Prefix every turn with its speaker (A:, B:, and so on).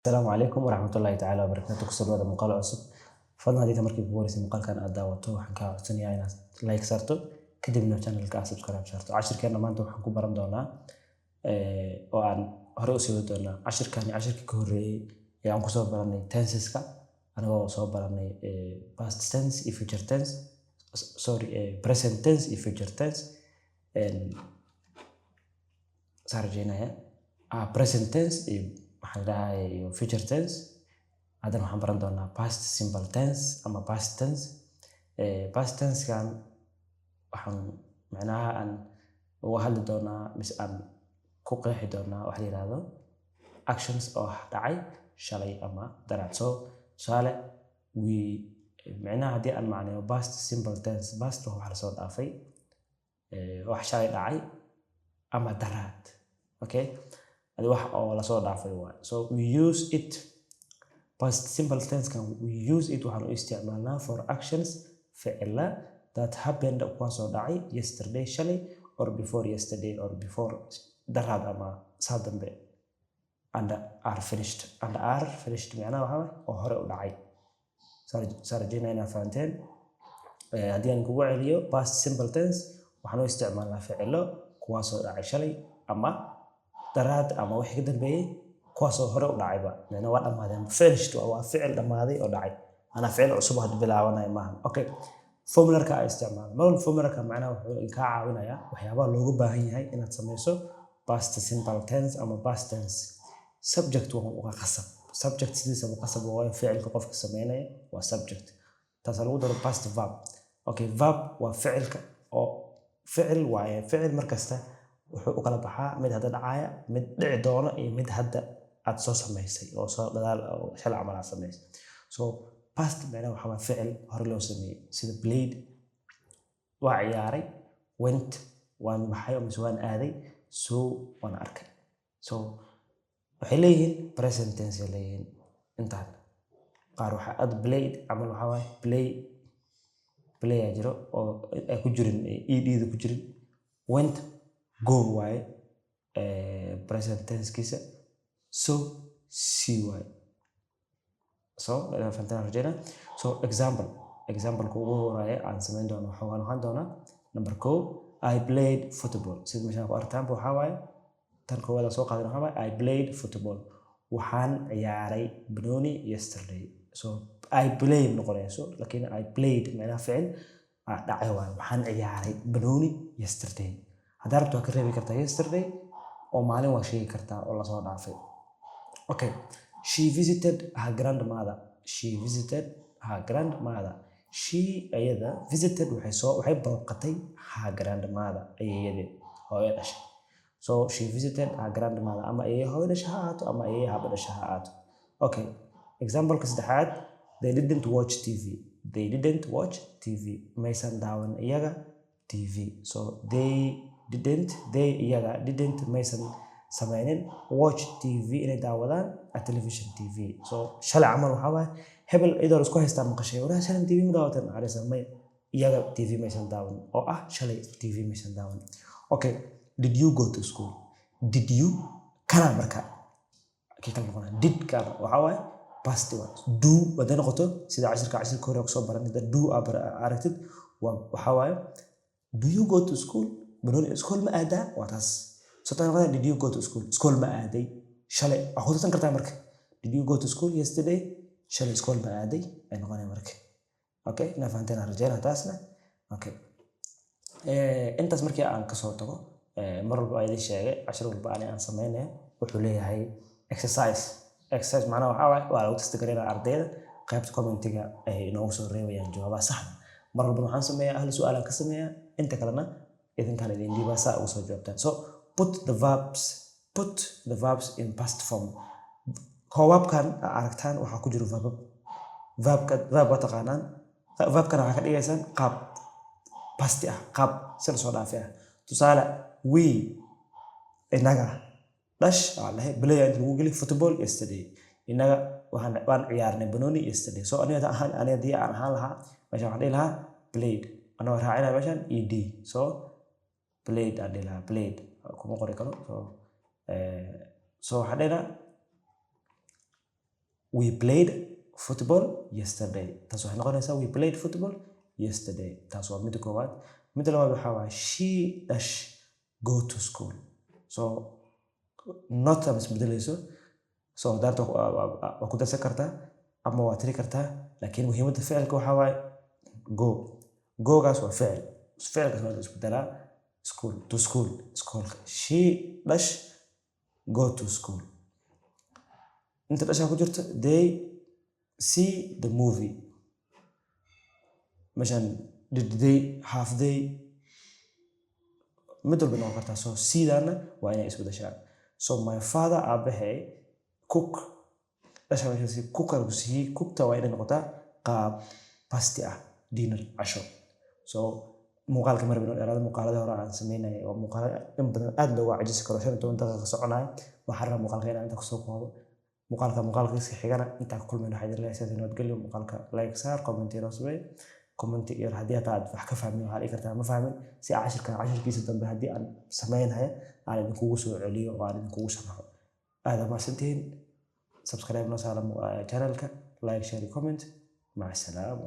A: Asalaamu calaykum waraxmatullaahi tacaala wabarakaatu. Kusoo dhawaada muuqaal cusub. Fadlan, haddii markii kugu horeysay muuqaalkan aad daawato, waxaan kaa codsanayaa inaad like saarto, kadibna channelka aad subscribe saarto. Cashirkeena maanta waxaan ku baran doonaa oo aan hore usii wadi doonaa cashirkani cashirkii ka horreeyey ee aan kusoo baranay tenseska, anagoo soo baranay past tense iyo future tense, sorry, present tense iyo future tense. Saan rajeynaya present tense iyo waxaan dhahay iyo future tense. Haddana waxaan baran doonaa past simple tense ama past tense. Past tense-kan waxaan macnaha aan uga hadli doonaa mise aan ku qeexi doonaa wax la yiraahdo actions oo dhacay shalay ama daraad. So tusaale, we, macnaha haddii aan macneeyo past simple tense, past waa wax lasoo dhaafay, wax shalay dhacay ama daraad. Okay, adi wax oo lasoo dhaafay waay. So we use it, past simple tense kan, we use it, waxaan u isticmaalnaa, for actions, ficila, that happened, kuwaasoo dhacay, yesterday, shalay, or before yesterday, or before, daraad ama saa dambe, and are finished. And are finished macnaha waxaa waay oo hore u dhacay. Saa rajeynaya inaad fahanteen. Haddii aan kugu celiyo, past simple tense waxaan u isticmaalnaa ficilo kuwaasoo dhacay shalay ama daraad ama wixii ka dambeeyey, kuwaasoo hore u dhacayba, macnaa waa dhammaadeen. Finished waa ficil dhammaaday oo dhacay, anaa ficil cusub hadda bilaabanaya maahan. Okay, formularka aa isticmaalo mar walba, formularka macnaha wuxuu kaa caawinayaa waxyaabaha looga baahan yahay inaad sameyso past simple tense ama past tense. Subject waa qasab. Subject sidiisaba qasab waayo, ficilka qofka sameynaya waa subject. Taasaa lagu daro past verb. Okay, verb waa ficilka oo ficil waaye. Ficil markasta wuxuu u kala baxaa mid hadda dhacaya, mid dhici doona iyo mid hadda aad soo samaysay oo soo gadaal oo shalay camal aad samaysay. So past macnaha waxaa waa ficil hore loo sameeyey, sida played, waa ciyaaray, went, waan baxay oo mise waan aaday, saw, waan arkay. So waxay leeyihiin present tense ay leeyihiin intaan. Qaar waxaa aad played camal, waxaa waaye play. Play aa jiro oo ay ku jirin ed-da ku jirin. Went, go waaye present tense-kiisa. Saw, see waaye. So fahanteen rajeynaa. So example, example-ka ugu horeeya aan samayn doono waxaa noqon doonaa number 1, I played football. Sida meeshaan ku aragtaanba, waxaa waaye tan koowaad aan soo qaadan waxaa waaye I played football, waxaan ciyaaray banooni, yesterday. So I play noqonayso, laakiin I played macnaha ficil dhacay waaye. Waxaan ciyaaray banooni yesterday. Haddaa rabto waa ka reebi kartaa yesterday oo maalin waa sheegi kartaa oo lasoo dhaafay. Okay, she visited her grandmother. She visited her grandmother. She, ayada, visited, waxay booqatay, her grandmother, ayeeyadeed, hooyo dhashay. So she visited her grandmother, ama ayeeyo hooyo dhashay ha ahaato ama ayeeyo haba dhashay ha ahaato. Okay, example-ka saddexaad, they didn't watch TV. They didn't watch TV, maysan daawan iyaga TV. So they didn't, they, iyaga, didn't, maysan sameynin, watch TV, inay daawadaan, a television, TV. So shalay camal waxaa waaye hebel iyadoo la isku haystaa maqashay, "Waraa, shalay TV ma daawatan?" Maxaa may, iyaga TV maysan daawan oo ah shalay TV maysan daawan. Okay, did you go to school? Did you kana marka kii kala noqonaya did kana waxaa waaye past waa do. Hadday noqoto sida cashirka hore kusoo baran, hadda do aa aragtid, waa waxaa waaye do you go to school, banooni school ma aadaa, waa taas. So tan noqonaya did you go to school, school ma aaday shalay, waa ku darsan kartaa marka did you go to school yesterday, shalay school ma aaday ay noqonaya marka. Okay, inaa fahanteen aan rajeynaa taasna. Okay, intaas markii aan kasoo tago, mar walba aan idin sheegay, cashir walba ani aan sameynaya wuxuu leeyahay exercise. Exercise macnaha waxaa waaye waa lagu testi gareynaya ardayda. Qaybta commentiga ay inoogu soo reebayaan jawaabaha saxda. Mar walbana waxaan sameeyaa hal su'aalaan ka sameeyaa, inta kalena idinkaan idin dhiibaa saa ugu soo jawaabtaan. So put the verbs in past form. Koobabkan aa aragtaan waxaa ku jiro verbab. Verbka, verb waa taqaanaan. Verbkana waxaa ka dhigaysaan qaab past ah, qaab si lasoo dhaafay ah. Tusaale, we, inaga, dash waa dhahay, play inta lagu geli, football yesterday, inaga waxaan waan ciyaarnay banooni yesterday. So aniga ahaan, aniga haddii aan ahaan lahaa meeshan waxaan dhihi lahaa played, anagoo raacinaya meeshan ed. So played aan dhihi lahaa. Played kuma qori karo. So so waxaan dhihi lahaa We played football yesterday. Taas waxay noqonaysaa "We played football yesterday." Taas waa midda koowaad. Midda labaad waxaa waaye "She dash go to school." So not ama isbedelayso. So daarta waa ku darsan kartaa ama waa tiri kartaa, laakiin muhiimadda ficilka waxaa waaye go. Gogaas waa ficil, ficilkaas waa la isbedelaa. School, to school, schoolka. She dash go to school. Inta dashaa ku jirto. They see the movie. Meeshan did they, have they, mid walba noqon kartaa. So sidaana waa inay isbedeshaan. So my father, aabahay, cook dasha meeshaasi cook ku siiyey. Cookta waa inay noqotaa qaab past ah, dinner, casho. So muuqaalka marba inuu dheeraado. Muuqaalada hore aan sameynaya waa muuqaalo in badan aad looga cajisi karo, 15 daqiiqa soconaya. Waxaan rabaa muuqaalka inaan inta kusoo koobo. Muuqaalka muuqaalkiisa xigana intaan ka kulmayno, waxaa idin leeyahay sidaas nabadgelyo. Muuqaalka like saar, comment inoo sameey. Comment yar haddii hataa aad wax ka fahmin, waxaad dhihi kartaa "Ma fahmin", si cashirkan cashirkiisa dambe haddii aan sameynhayo aan idinkugu soo celiyo oo aan idinkugu sharaxo. Aad mahadsantihiin. Subscribe noo saara channelka, like, share, comment. Maca salaama.